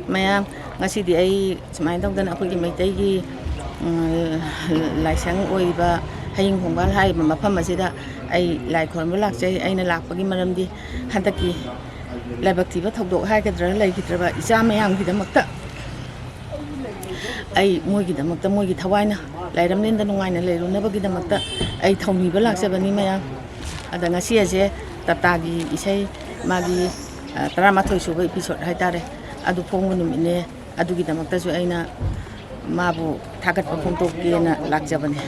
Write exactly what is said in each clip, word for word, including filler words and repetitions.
ꯃꯌꯥꯝ, ꯉꯁꯤꯗꯤ ꯑꯩ ꯁꯨꯃꯥꯏꯅ ꯇꯧꯗꯅ ꯑꯩꯈꯣꯏꯒꯤ ꯃꯩꯇꯩꯒꯤ, ꯎꯝ, ꯂꯥꯏꯁꯪ ꯑꯣꯏꯔꯤꯕ ꯍꯌꯤꯡ ꯈꯣꯡꯕꯥꯜ ꯍꯥꯏꯔꯤꯕ ꯃꯐꯝ ꯑꯁꯤꯗ ꯑꯩ ꯂꯥꯏ ꯈꯣꯏꯔꯝꯕ ꯂꯥꯛꯆꯩ꯫ ꯑꯩꯅ ꯂꯥꯛꯄꯒꯤ ꯃꯔꯝꯗꯤ ꯍꯟꯗꯛꯀꯤ ꯂꯥꯏꯕꯛ ꯊꯤꯕ ꯊꯧꯗꯣꯛ ꯍꯥꯏꯒꯗ꯭ꯔꯥ, ꯂꯩꯈꯤꯗ꯭ꯔꯕ ꯏꯆꯥ ꯃꯌꯥꯝꯒꯤꯗꯃꯛꯇ ꯑꯩ ꯃꯣꯏꯒꯤꯗꯃꯛꯇ, ꯃꯣꯏꯒꯤ ꯊꯋꯥꯏꯅ ꯂꯥꯏꯔꯝꯂꯦꯟꯗ ꯅꯨꯡꯉꯥꯏꯅ ꯂꯩꯔꯨꯅꯕꯒꯤꯗꯃꯛꯇ ꯑꯩ ꯊꯧꯅꯤꯕ ꯂꯥꯛꯆꯕꯅꯤ ꯃꯌꯥꯝ꯫ ꯑꯗ ꯉꯁꯤ ꯑꯁꯦ ꯇꯥꯇꯥꯒꯤ ꯏꯁꯩ, ꯃꯥꯒꯤ, ꯑ, ꯇꯔꯥꯃꯥꯊꯣꯏ ꯁꯨꯕ episode ꯍꯥꯏꯇꯥꯔꯦ, ꯑꯗꯨ ꯐꯣꯡꯕ ꯅꯨꯃꯤꯠꯅꯦ꯫ ꯑꯗꯨꯒꯤꯗꯃꯛꯇꯁꯨ ꯑꯩꯅ ꯃꯥꯕꯨ ꯊꯥꯒꯠꯄ ꯐꯣꯡꯗꯣꯛꯀꯦꯅ ꯂꯥꯛꯆꯕꯅꯦ꯫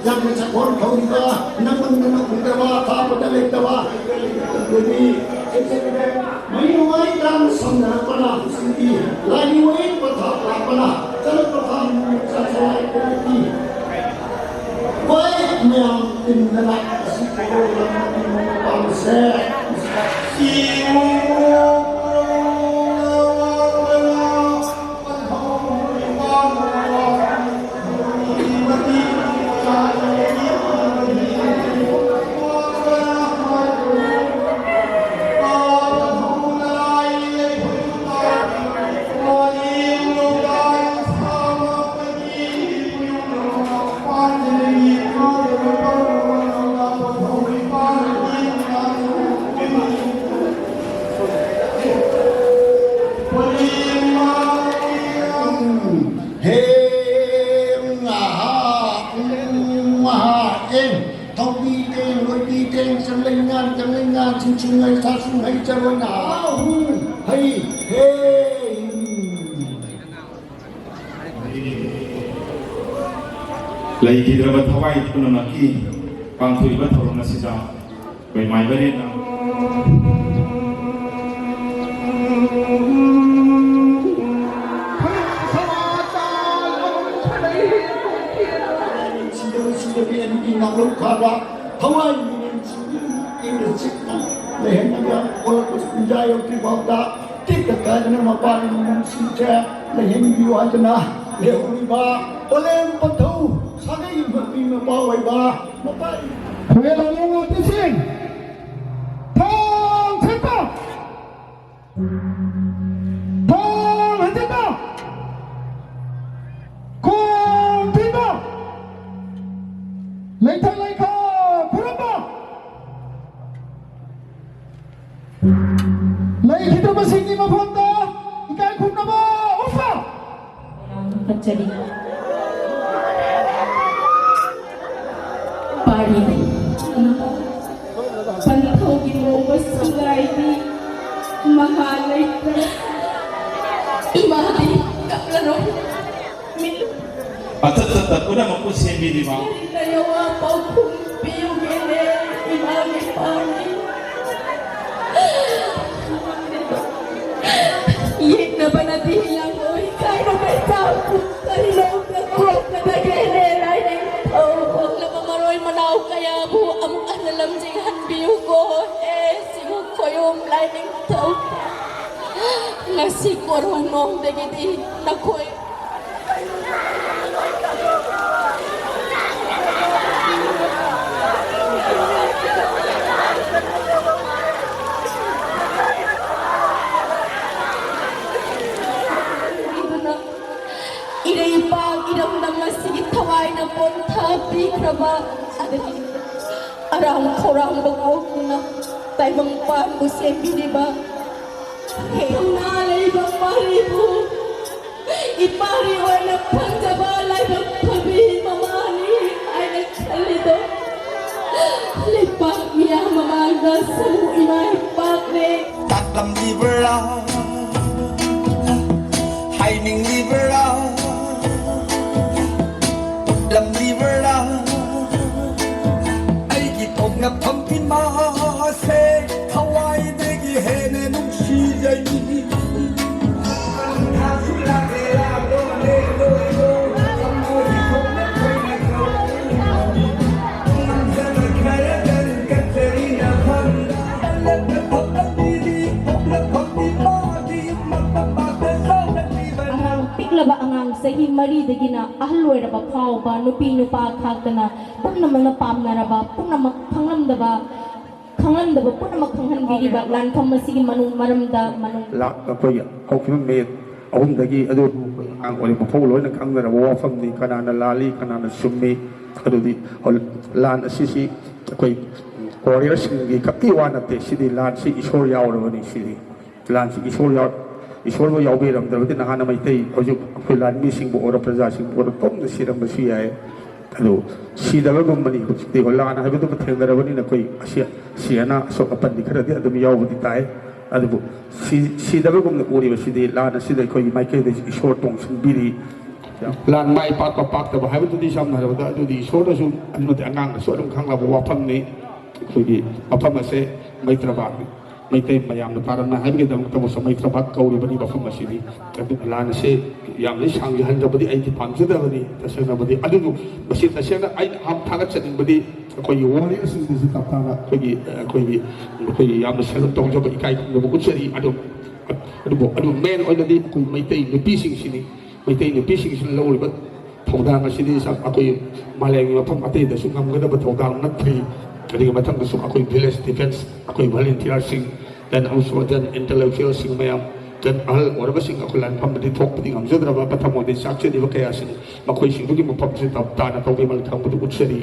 ꯌꯥꯝꯅ ꯆꯈꯣꯟ ꯊꯧꯔꯤꯕ, ꯅꯪꯉꯣꯟꯗꯅ ꯎꯗꯕ, ꯊꯥꯕꯗ ꯂꯩꯇꯕ, ꯃꯩ ꯅꯨꯡꯉꯥꯏ ꯇꯥꯡ ꯁꯝꯅꯔꯛꯄꯅ, ꯁꯤꯡꯒꯤ ꯂꯥꯏꯅꯤꯡ ꯑꯣꯏ ꯄꯊꯥꯞ ꯂꯥꯛꯄꯅ, ꯆꯠꯂꯛꯄ ꯊꯥꯡ ꯆꯠꯊꯋꯥꯏ ꯀꯣꯛꯄꯤ꯫ ꯍꯣꯏ, ꯃꯌꯥꯝ ꯇꯤꯟꯗꯅ ꯑꯁꯤ ꯀꯣꯔꯧ ꯂꯝꯕꯤ ꯃꯃꯥ ꯄꯥꯝꯁꯦ꯫ ꯍꯦ, ꯎꯝ, ꯑꯍꯥ, ꯎꯝ, ꯑꯍꯥ, ꯑꯦ, ꯊꯧꯕꯤ ꯇꯦꯡ, ꯂꯣꯏꯕꯤ ꯇꯦꯡ, ꯆꯪꯂꯩ ꯉꯥꯟ, ꯆꯪꯂꯩ ꯉꯥꯟ, ꯁꯤꯡꯁꯤꯡ ꯍꯩ, ꯁꯥꯁꯤꯡ ꯍꯩ, ꯆꯔꯣꯏ ꯅꯍꯥ, ꯍꯨ, ꯍꯩ, ꯍꯦ, ꯎꯝ꯫ ꯂꯩꯈꯤꯗ꯭ꯔꯕ ꯊꯋꯥꯏ ꯄꯨꯝꯅꯃꯛꯀꯤ ꯄꯥꯡꯊꯣꯛꯏꯕ ꯊꯧꯔꯝ ꯑꯁꯤꯗ ꯑꯩꯈꯣꯏ ꯃꯥꯏꯕꯔꯦꯟꯅ ꯂꯧꯈꯥꯕ ꯊꯋꯥꯏ ꯃꯤꯔꯦꯟꯁꯤꯡꯒꯤ ꯏꯪꯅ ꯆꯤꯛꯅ ꯂꯩꯍꯟꯅꯕ ꯍꯧꯔꯛꯄ ꯄꯨꯡꯖꯥ ꯌꯧꯗ꯭ꯔꯤ ꯐꯥꯎꯗ ꯇꯦꯛꯇ ꯀꯥꯏꯗꯅ ꯃꯄꯥꯒꯤ ꯅꯨꯡꯁꯤꯁꯦ ꯂꯩꯍꯟꯕꯤꯌꯨ ꯍꯥꯏꯗꯅ ꯂꯩꯍꯧꯔꯤꯕ ꯑꯣꯂꯦꯝ ꯄꯟꯊꯧ ꯁꯥꯒꯩ ꯃꯄꯤ ꯃꯄꯥ ꯑꯣꯏꯕ ꯃꯄꯥ ꯈꯣꯏꯂꯥꯂꯣꯡ ꯑꯥꯔꯇꯤꯁꯁꯤꯡ ꯊꯣꯡ ꯊꯥꯛꯄ ꯊꯣꯡ ꯍꯟꯖꯤꯟꯕ ꯈꯣꯡ ꯊꯤꯟꯕ ꯂꯩꯊꯛ ꯂꯩꯈꯥ ꯈꯨꯔꯨꯝꯕ ꯂꯩꯈꯤꯗ꯭ꯔꯕꯁꯤꯡꯒꯤ ꯃꯐꯝꯗ ꯏꯀꯥꯏ ꯈꯨꯝꯅꯕ ꯎꯠꯄ ꯐꯠꯆꯔꯤ꯫ ꯄꯥꯔꯤ ꯄꯟꯊꯧꯒꯤ ꯃꯣꯡꯕ ꯁꯪꯒꯥꯏꯗꯤ ꯃꯍꯥ ꯂꯩꯇ꯭ꯔꯦ꯫ ꯏꯃꯥꯗꯤ ꯀꯞꯂꯔꯣꯏ꯫ ꯃꯤꯠ ꯑꯆꯠ ꯆꯠꯇ ꯄꯨꯝꯅꯃꯛꯄꯨ ꯁꯦꯝꯕꯤꯔꯤꯕ ꯀꯔꯤꯅ ꯌꯋꯥ ꯄꯥꯎꯈꯨꯝ ꯄꯤꯌꯨꯒꯦꯅꯦ ꯏꯃꯥꯒꯤ ꯄꯥꯔꯤ꯫ ꯌꯦꯛꯅꯕꯅꯗꯤ ꯂꯥꯡꯂꯣꯏ ꯀꯥꯏꯅꯕ ꯏꯆꯥꯕꯨ ꯀꯔꯤꯅꯣ ꯀꯣꯛꯀꯗꯒꯦꯅꯦ ꯂꯥꯏꯅꯤꯡꯊꯧ꯫ ꯄꯣꯛꯂꯕ ꯃꯔꯣꯏ ꯃꯅꯥꯎ ꯀꯌꯥꯕꯨ ꯑꯃꯨꯛ ꯍꯟꯅ ꯂꯝꯖꯤꯡꯍꯟꯕꯤꯌꯨꯀꯣ ꯍꯦ ꯁꯤꯕꯨ ꯈꯣꯏꯌꯨꯝ ꯂꯥꯏꯅꯤꯡꯊꯧ꯫ ꯉꯁꯤ ꯀꯣꯔꯧꯅꯣꯡꯗꯒꯤꯗꯤ ꯅꯈꯣꯏ ꯑꯗꯨꯅ ꯏꯔꯩꯄꯥꯛ ꯏꯔꯝꯗꯝ ꯑꯁꯤꯒꯤ ꯊꯋꯥꯏꯅ ꯄꯣꯟꯊꯥ ꯄꯤꯈ꯭ꯔꯕ ꯑꯗꯒꯤ ꯑꯔꯥꯝ ꯈꯧꯔꯥꯡꯕ ꯀꯣꯛꯇꯨꯅ ꯇꯥꯏꯕꯪꯄꯥꯟꯕꯨ ꯁꯦꯝꯕꯤꯔꯤꯕ ꯍꯦꯟꯅ ꯂꯩꯕ ꯄꯥꯔꯤꯕꯨ ꯏꯄꯥꯔꯤ ꯑꯣꯏꯅ ꯐꯪꯖꯕ ꯂꯥꯏꯕꯛ ꯐꯕꯤ ꯃꯃꯥꯅꯤ ꯍꯥꯏꯅ ꯈꯜꯂꯤꯗꯣ꯫ ꯂꯩꯄꯥꯛ ꯃꯤꯌꯥꯝ ꯃꯃꯥꯡꯗ ꯁꯃꯨ ꯏꯃꯥ ꯏꯄꯥꯛꯅꯦ꯫ ꯇꯥꯛꯂꯝꯂꯤꯕ꯭ꯔꯥ? ꯍꯥꯏꯅꯤꯡꯂꯤꯕ꯭ꯔꯥ? ꯎꯠꯂꯝꯂꯤꯕ꯭ꯔꯥ? ꯑꯩꯒꯤ ꯄꯣꯛꯅꯐꯝ ꯏꯃꯥꯁꯦ ꯊꯋꯥꯏꯗꯒꯤ ꯍꯦꯟꯅ ꯅꯨꯡꯁꯤꯖꯩ꯫ ꯊꯥꯁꯨ ꯂꯥꯛꯂꯦ, ꯂꯥꯛꯂꯣ, ꯂꯦꯛꯂꯣ, ꯂꯦꯛꯂꯣ, ꯊꯃꯣꯏꯒꯤ ꯊꯣꯛꯅ ꯊꯣꯏꯅ ꯀꯧꯔꯤ꯫ ꯂꯕ ꯑꯉꯥꯡ ꯆꯍꯤ ꯃꯔꯤꯗꯒꯤꯅ ꯑꯍꯜ ꯑꯣꯏꯔꯕ ꯐꯥꯎꯕ, ꯅꯨꯄꯤ ꯅꯨꯄꯥ ꯈꯥꯛꯇꯅ ꯄꯨꯝꯅꯃꯛꯅ ꯄꯥꯝꯅꯔꯕ, ꯄꯨꯝꯅꯃꯛ ꯈꯪꯂꯝꯗꯕ, ꯈꯪꯂꯝꯗꯕ ꯄꯨꯝꯅꯃꯛ ꯈꯪꯍꯟꯕꯤꯔꯤꯕ ꯂꯥꯟꯐꯝ ꯑꯁꯤꯒꯤ ꯃꯅꯨꯡ, ꯃꯔꯝꯗ ꯃꯅꯨꯡ ꯂꯥꯛ-, ꯑꯩꯈꯣꯏꯒꯤ ꯍꯧꯈꯤꯕ ꯃꯦ ꯑꯍꯨꯝꯗꯒꯤ ꯑꯗꯨ ꯑꯉꯥꯡ ꯑꯣꯏꯔꯤꯕ ꯐꯥꯎ ꯂꯣꯏꯅ ꯈꯪꯅꯔꯕ ꯋꯥꯐꯝꯅꯤ꯫ ꯀꯅꯥꯅ ꯂꯥꯜꯂꯤ, ꯀꯅꯥꯅ ꯆꯨꯝꯃꯤ, ꯑꯗꯨꯗꯤ ꯍꯧ-, ꯂꯥꯟ ꯑꯁꯤꯁꯤ ꯑꯩꯈꯣꯏ ꯋꯥꯔꯤꯌꯔꯁꯤꯡꯒꯤ ꯈꯛꯀꯤ ꯋꯥ ꯅꯠꯇꯦ꯫ ꯁꯤꯗꯤ ꯂꯥꯟꯁꯤ ꯏꯁꯣꯔ ꯌꯥꯎꯔꯕꯅꯤ꯫ ꯁꯤꯗꯤ ꯂꯥꯟꯁꯤ ꯏꯁꯣꯔ ꯌꯥꯎ-, ꯏꯁꯣꯔꯕꯨ ꯌꯥꯎꯕꯤꯔꯝꯗ꯭ꯔꯕꯗꯤ ꯅꯍꯥꯟꯅ ꯃꯩꯇꯩ ꯍꯧꯖꯤꯛ ꯑꯩꯈꯣꯏ ꯂꯥꯟꯃꯤꯁꯤꯡꯕꯨ ꯑꯣꯏꯔꯣ, ꯄ꯭ꯔꯖꯥꯁꯤꯡꯕꯨ ꯑꯣꯏꯔꯣ, ꯇꯣꯝꯅ ꯁꯤꯔꯝꯕꯁꯨ ꯌꯥꯏ꯫ ꯑꯗꯨ ꯁꯤꯗꯕꯒꯨꯝꯕꯅꯤ꯫ ꯍꯧꯖꯤꯛꯇꯤ ꯍꯣꯏ ꯂꯥꯟ ꯍꯥꯏꯕꯗꯨꯃ ꯊꯦꯡꯅꯔꯕꯅꯤꯅ ꯑꯩꯈꯣꯏ ꯑꯁꯤ, ꯑꯁꯤ ꯑꯅꯥ ꯑꯁꯣꯛ ꯑꯄꯟꯗꯤ ꯈꯔꯗꯤ ꯑꯗꯨꯝ ꯌꯥꯎꯕꯗꯤ ꯇꯥꯏ꯫ ꯑꯗꯨꯕꯨ ꯁꯤ-, ꯁꯤꯗꯕꯒꯨꯝꯅ ꯎꯔꯤꯕꯁꯤꯗꯤ ꯂꯥꯟ ꯑꯁꯤꯗ ꯑꯩꯈꯣꯏꯒꯤ ꯃꯥꯏꯀꯩꯗ ꯏꯁꯣꯔ ꯇꯣꯡꯁꯤꯟꯕꯤꯔꯤ꯫ ꯂꯥꯟ ꯃꯥꯏ ꯄꯥꯛꯄ ꯄꯥꯛꯇꯕ ꯍꯥꯏꯕꯗꯨꯗꯤ ꯁꯝꯅ ꯍꯥꯏꯔꯕꯗ ꯑꯗꯨꯗꯤ ꯏꯁꯣꯔꯅꯁꯨ ꯑꯗꯨꯃꯗꯤ ꯑꯉꯥꯡꯅꯁꯨ ꯑꯗꯨꯝ ꯈꯪꯂꯕ ꯋꯥꯐꯝꯅꯤ꯫ ꯑꯩꯈꯣꯏꯒꯤ ꯃꯐꯝ ꯑꯁꯦ ꯃꯩꯇ꯭ꯔꯕꯥꯛꯅꯤ꯫ ꯃꯩꯇꯩ ꯃꯌꯥꯝꯅ ꯇꯥꯔꯝꯅ ꯍꯥꯏꯕꯒꯤꯗꯃꯛꯇꯕꯨꯁꯨ ꯃꯩꯇ꯭ꯔꯕꯥꯛ ꯀꯧꯔꯤꯕꯅꯤ ꯃꯐꯝ ꯑꯁꯤꯗꯤ꯫ ꯑꯗꯨꯅ ꯂꯥꯟ ꯑꯁꯤ ꯌꯥꯝꯅ ꯁꯥꯡꯖꯍꯟꯗꯕꯗꯤ ꯑꯩꯗꯤ ꯄꯥꯝꯖꯗꯕꯅꯤ ꯇꯁꯦꯡꯅꯕꯗꯤ꯫ ꯑꯗꯨꯕꯨ ꯃꯁꯤ ꯇꯁꯦꯡꯅ ꯑꯩꯅ ꯌꯥꯝ ꯊꯥꯒꯠꯆꯅꯤꯡꯕꯗꯤ ꯑꯩꯈꯣꯏꯒꯤ ꯋꯥꯔꯤꯌꯔꯁꯤꯡꯁꯤꯁꯨ ꯇꯞ ꯇꯥꯅ ꯑꯩꯈꯣꯏꯒꯤ, ꯑꯩꯈꯣꯏꯒꯤ, ꯑꯩꯈꯣꯏꯒꯤ ꯌꯥꯝꯅ ꯁꯦꯜꯐ ꯇꯧꯖꯕ ꯏꯀꯥꯏ ꯈꯨꯝꯅꯕ ꯎꯠꯆꯔꯤ꯫ ꯑꯗꯨ, ꯑꯗꯨꯕꯨ, ꯑꯗꯨ ꯃꯦꯟ ꯑꯣꯏꯅꯗꯤ ꯑꯩꯈꯣꯏ ꯃꯩꯇꯩ ꯅꯨꯄꯤꯁꯤꯡꯁꯤꯅꯤ꯫ ꯃꯩꯇꯩ ꯅꯨꯄꯤꯁꯤꯡꯁꯤꯅ ꯂꯧꯔꯤꯕ ꯊꯧꯗꯥꯡ ꯑꯁꯤꯗꯤ ꯁ-, ꯑꯩꯈꯣꯏ ꯃꯥꯂꯦꯝꯒꯤ ꯃꯐꯝ ꯑꯇꯩꯗꯁꯨ ꯉꯝꯒꯗꯕ ꯊꯧꯗꯥꯡ ꯅꯠꯇ꯭ꯔꯤ꯫ ꯑꯗꯨꯒꯤ ꯃꯊꯪꯗꯁꯨ ꯑꯩꯈꯣꯏ ꯚꯤꯂꯦꯖ ꯗꯤꯐꯦꯟꯁ, ꯑꯩꯈꯣꯏ ꯚꯣꯂꯨꯟꯇꯤꯌꯔꯁꯤꯡ, then also then intellectualꯁꯤꯡ ꯃꯌꯥꯝ, then ꯑꯍꯜ ꯑꯣꯏꯔꯕꯁꯤꯡ ꯑꯩꯈꯣꯏ ꯂꯥꯟꯐꯝꯗꯗꯤ ꯊꯣꯛꯄꯗꯤ ꯉꯝꯖꯗ꯭ꯔꯕ ꯃꯊꯃꯣꯟꯗ ꯆꯥꯛꯆꯔꯤꯕ ꯀꯌꯥꯁꯤꯡ ꯃꯈꯣꯏꯁꯤꯡꯗꯨꯒꯤ ꯃꯐꯝꯁꯤ ꯇꯞ ꯇꯥꯅ ꯇꯧꯕꯤꯃꯜ ꯈꯪꯕꯗꯨ ꯎꯠꯆꯔꯤ꯫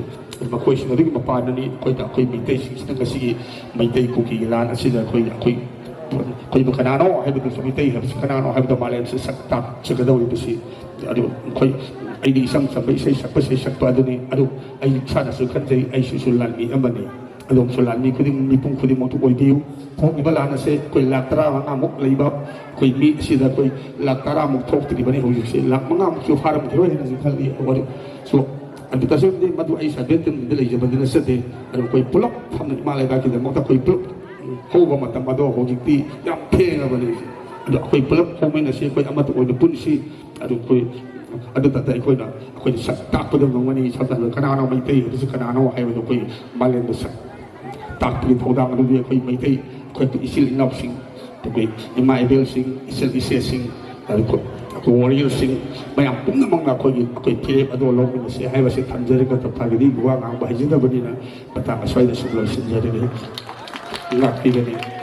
ꯃꯈꯣꯏꯁꯤꯡ ꯑꯗꯨꯒꯤ ꯃꯄꯥꯟꯗꯅꯤ ꯑꯩꯈꯣꯏꯅ, ꯑꯩꯈꯣꯏ ꯃꯩꯇꯩꯁꯤꯡꯁꯤꯅ ꯉꯁꯤꯒꯤ ꯃꯩꯇꯩ ꯀꯨꯀꯤꯒꯤ ꯂꯥꯟ ꯑꯁꯤꯗ ꯑꯩꯈꯣꯏ, ꯑꯩꯈꯣꯏ, ꯑꯩꯈꯣꯏꯕꯨ ꯀꯅꯥꯅꯣ ꯍꯥꯏꯕꯗꯨꯁꯨ, ꯃꯩꯇꯩ ꯍꯥꯏꯕꯁꯤ ꯀꯅꯥꯅꯣ ꯍꯥꯏꯕꯗ ꯃꯥꯂꯦꯝꯁꯤ ꯁꯛ ꯇꯥꯛꯆꯒꯗꯧꯔꯤꯕꯁꯤ꯫ ꯑꯗꯨ ꯑꯩꯈꯣꯏ, ꯑꯩꯗꯤ ꯏꯆꯝ ꯆꯝꯕ ꯏꯁꯩ ꯁꯛꯄ, ꯏꯁꯩ ꯁꯛꯄ ꯑꯗꯨꯅꯤ꯫ ꯑꯗꯨ ꯑꯩ ꯏꯁꯥꯅꯁꯨ ꯈꯟꯖꯩ, ꯑꯩꯁꯤꯁꯨ ꯂꯥꯟꯃꯤ ꯑꯃꯅꯤ꯫ ꯑꯗꯣꯝꯁꯨ ꯂꯥꯟꯃꯤ ꯈꯨꯗꯤꯡ, ꯃꯤꯄꯨꯝ ꯈꯨꯗꯤꯡꯃꯛꯇꯨ ꯑꯣꯏꯕꯤꯌꯨ꯫ ꯊꯣꯛꯂꯤꯕ ꯂꯥꯟ ꯑꯁꯦ ꯑꯩꯈꯣꯏ ꯂꯥꯈ ꯇꯔꯥꯃꯉꯥꯃꯨꯛ ꯂꯩꯕ ꯑꯩꯈꯣꯏ ꯃꯤ ꯑꯁꯤꯗ ꯑꯩꯈꯣꯏ ꯂꯥꯈ ꯇꯔꯥꯃꯨꯛ ꯊꯣꯛꯇ꯭ꯔꯤꯕꯅꯤ꯫ ꯍꯧꯖꯤꯛꯁꯦ ꯂꯥꯈ ꯃꯉꯥꯃꯨꯛꯁꯨ ꯐꯥꯔꯝꯈꯤꯔꯣꯏ ꯍꯥꯏꯅꯁꯨ ꯈꯜꯂꯤ꯫ ꯑꯗꯨ ꯑꯣꯏꯔꯁꯨ ꯑꯗꯨ ꯇꯁꯦꯡꯅꯗꯤ ꯃꯗꯨ ꯑꯩ ꯁꯕꯦꯟꯇꯤꯟꯗ ꯂꯩꯖꯕꯗꯤ ꯅꯠꯆꯗꯦ꯫ ꯑꯗꯨ ꯑꯩꯈꯣꯏ ꯄꯨꯂꯞ ꯊꯝꯅ ꯏꯃꯥ ꯂꯩꯕꯥꯛꯀꯤꯗꯃꯛꯇ ꯑꯩꯈꯣꯏ ꯄꯨꯂꯞ ꯍꯧꯕ ꯃꯇꯝ ꯑꯗꯣ ꯍꯧꯖꯤꯛꯇꯤ ꯌꯥꯝ ꯊꯦꯡꯉꯕꯅꯤ꯫ ꯑꯗꯣ ꯑꯩꯈꯣꯏ ꯄꯨꯂꯞ ꯍꯧꯃꯤꯟꯅꯁꯤ, ꯑꯩꯈꯣꯏ ꯑꯃꯠꯇ ꯑꯣꯏꯅ ꯄꯨꯟꯁꯤ꯫ ꯑꯗꯨ ꯑꯩꯈꯣꯏ ꯑꯗꯨꯗ ꯑꯩꯈꯣꯏꯅ, ꯑꯩꯈꯣꯏꯅ ꯁꯛ ꯇꯥꯛꯄꯗ ꯉꯝꯒꯅꯤ꯫ ꯁꯝꯅ ꯍꯥꯏꯔꯕꯗ ꯀꯅꯥꯅꯣ ꯃꯩꯇꯩ ꯍꯥꯏꯕꯁꯤ ꯀꯅꯥꯅꯣ ꯍꯥꯏꯕꯗꯣ ꯑꯩꯈꯣꯏ ꯃꯥꯂꯦꯝꯗ ꯁꯛ ꯇꯥꯛꯄꯒꯤ ꯊꯧꯗꯥꯡ ꯑꯗꯨꯗꯤ ꯑꯩꯈꯣꯏ ꯃꯩꯇꯩ, ꯑꯩꯈꯣꯏ ꯏꯆꯤꯜ ꯏꯅꯥꯎꯁꯤꯡ, ꯑꯩꯈꯣꯏ ꯏꯃꯥ ꯏꯕꯦꯜꯁꯤꯡ, ꯏꯆꯜ ꯏꯆꯦꯁꯤꯡ, ꯑꯗꯨ ꯑꯩꯈꯣꯏ ꯑꯩꯈꯣꯏ ꯋꯥꯔꯤꯌꯔꯁꯤꯡ ꯃꯌꯥꯝ ꯄꯨꯝꯅꯃꯛꯅ ꯑꯩꯈꯣꯏꯒꯤ, ꯑꯩꯈꯣꯏ ꯐꯤꯔꯦꯞ ꯑꯗꯣ ꯂꯧꯃꯤꯟꯅꯁꯤ ꯍꯥꯏꯕꯁꯤ ꯊꯝꯖꯔꯒ, ꯇꯞꯊꯥꯒꯤꯗꯤ ꯋꯥ ꯉꯥꯡꯕ ꯍꯩꯖꯗꯕꯅꯤꯅ ꯃꯇꯥꯡ ꯑꯁ꯭ꯋꯥꯏꯗ ꯁꯨꯝ ꯂꯣꯏꯁꯤꯟꯖꯔꯒꯦ꯫ ꯉꯥꯛꯄꯤꯒꯅꯤ꯫